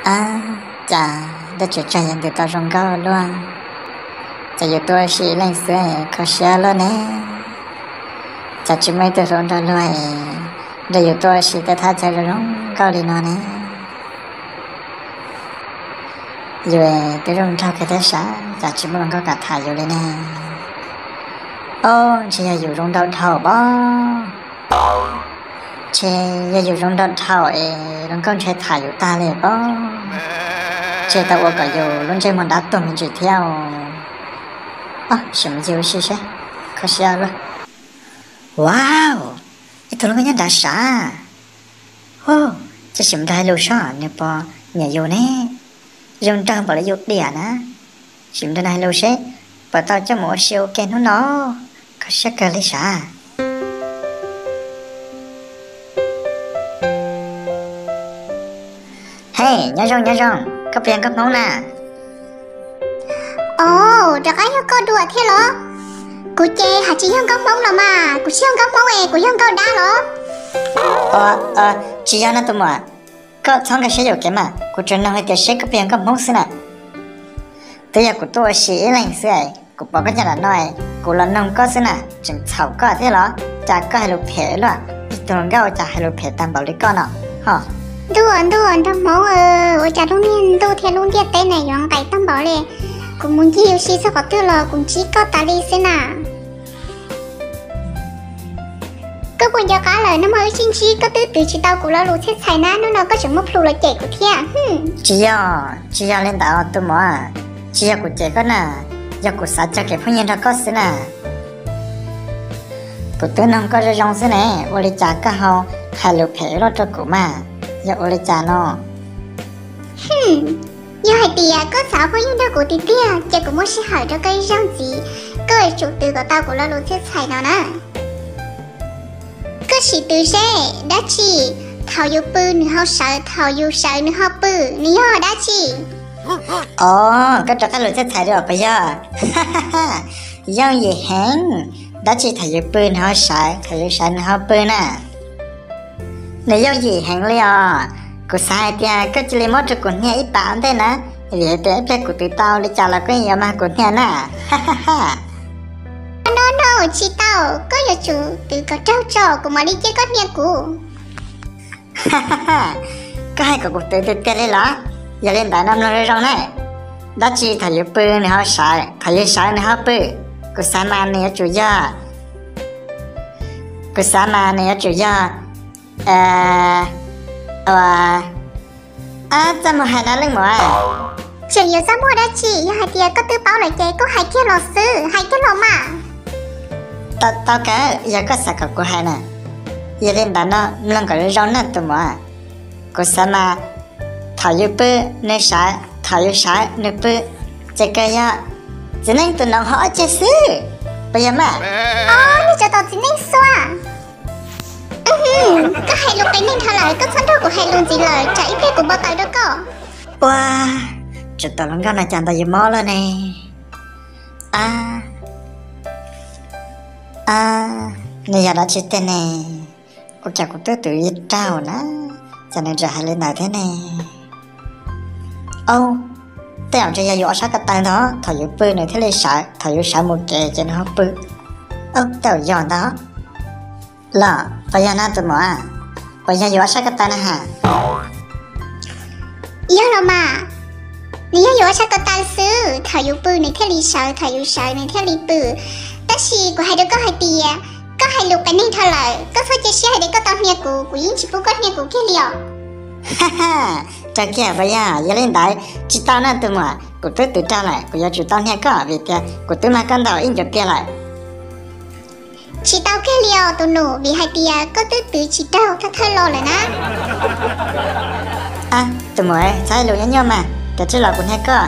Ab, cas ntuj tsaus tsag yuav ntws tau zoo nkauj luaj, cas yus tuaj ua si ib leeg xwb kho siab luaj ne. Cas tsis muaj ib tug hluas nraug luag nrog yus tuaj ua si tej thaj chaw zoo zoo nkauj li no ne. Yus twb zoo nraug kawg thiab sav, cas tsis muaj hluas nkauj kam tham yus li ne. Ob, ntshe yog yus zoo nraug dhau pob. Ntshe yog yus zoo nraug dhau es hluas nkauj ntshe tham yus tag li pob. Ntshe tau ua kom yus lub ntsej muag dab tuag me ntsis thiab. Ob, sim mus ncig ua si seb, kho siab luaj. Wow, ib tug hluas nkauj nyob nrad sav. Hu, cia sim nrog hais lus seb nws puas nyiam yus ne. Zoo nraug npaum li yus diam na. Sim nrog nws hais lus seb puas tau coj mus ua si ua ke hnub no. Kho siab kawg li sav. Hej, nyob zoo nyob zoo, koj puas yog nkauj Hmoob na? Os, rov qab yog koj dua thiab los? Kuv ces hais tsis yog nkauj Hmoob los mas, kuv tsis yog nkauj Hmoob es kuv yog nkauj dab los? Tsis yog no tus muam, koj txhob nkag siab yuam kev mas, kuv tsuas nug hais tias seb koj puas yog nkauj Hmoob xwb na. Twb yog kuv tuaj ua si ib leeg xwb, kuv pom koj nyob nram no, kuv los noog koj xwb na, tseem txhaum koj thiab los? Cas koj hais lus phem luaj, ib tug hluas nkauj cas hais lus phem tag npaum li koj no ho. Ntuj, ntuj, nraug Hmoob, ua cas lub niag ntuj thiab lub ntiaj teb ne yuav nqaim tag npaum li. Kuv mus ncig ua si txog qhov twg los kuv ntsib koj tas li xwb na. Koj puas nco qab lawm, nag hmo wb sib ntsib koj twb twv tsis tau kuv lo lus txhaj txhais na, hnub no koj tseem muab plhu los cem kuv thiab. Tsis yog, tsis yog li ntawd tus muam, tsis yog kuv cem koj na, yog kuv xav cog kev phooj ywg nrog koj xwb na. Kuv twb noog koj zoo zoo xwb ne, ua li cas koj ho hais lus phem luaj rau kuv mas, yog ua li cas no? Yog hais tias koj xav phooj ywg nrog kuv tiag tiag ces kuv muab sij hawm rau koj ib zaug ntxiv, koj yuav tsum twv kom tau kuv lo lus txhaj txhais no na. Koj sim twv seb dab tsi? Thaum yus pw nws ho sawv, thaum yus sawv nws ho pw, nws yog dab tsi? Os, koj rov qab lus txhaj txhais li os puas yog? Yooj yim heev. Dab tsi thaum yus pw nws ho sawv, thaum yus sawv nws ho pw na? Nws yooj yim heev li os. Kuv xav hais tias koj cia li muab rau kuv hnia ib pas ua ntej na, vim hais tias ib pliag kuv twv tau li cas los koj yeej yuav mag kuv hnia na. No no, tsis tau, koj yuav tsum twv kom raug tso kuv mam li cia koj hnia kuv. Koj hais kom kuv twv tiag tiag li los? Yog li ntawd no mloog zoo zoo na. Dab tsi thaum yus pw nws ho sawv, thaum yus sawv nws ho pw? Kuv xav mas nws yuav tsum yog, kuv xav mas nws yuav tsum yog, ua, ab, txaj muag hais na leej muam. Tseem yuav txaj muag dab tsi, yog hais tias koj twb paub lawm ces koj hais kiag los xwb, hais kiag los mas. Tau kawg, yog koj xav kom kuv hais na. Yog li ntawd no mloog kom zoo zoo na tus muam. Kuv xav mas thaum yus pw nws sawv, thaum yus sawv nws pw, ces kawg yog txiv neej tus noov ho ob ceg xwb, puas yog mas? Os, niag tsov tom txiv neej xuab. Koj hais lus qias neeg dhau lawm, koj txhob nrog kuv hais lus ntxiv lawm tsam ib pliag kuv npau taws rau koj. Ua, tsov tom hluas nkauj no cas ntaus yus mob lawm ne? A, a, nws yog dab tsi tiag ne? Ua cas kuv twb twv raug na, cas nws tseem hais li ntawd thiab ne? Au, tej zaum ntshe yog yus ob sab ko taw ntag, thaum yus pw nws thiaj li sawv, thaum yus sawv mus kev ces nws ho pw. Au, tej zaum yog ntag. Los puas yog no tus muam? Puas yog yus ob sab ko taw na has? Yog los mas, nws yog yus ob sab ko taw xwb, thaum yus pw nws thiaj li sawv, thaum yus sawv nws thiaj li pw. Tab sis kuv hais rau koj hais tias, koj hais lus qias neeg dhau lawm, koj txhob cia siab hais tias koj tau hnia kuv, kuv yeej tsis pub koj hnia kuv kiag li os. Raug kiag puas yog? Yog li ntawd tsis tau na tus muam, kuv twb twv raug lawm, kuv yuav tsum tau hnia koj vim tias kuv twb mag koj ntaus ib ncuav pliag lawm. Tsis tau kiag li os tus nus, vim hais tias koj twb twv tsis raug thawj thawj los lawm na. Tus muam, txhob hais lus nyuaj nyuaj mas, tias tsis los kuv hnia koj.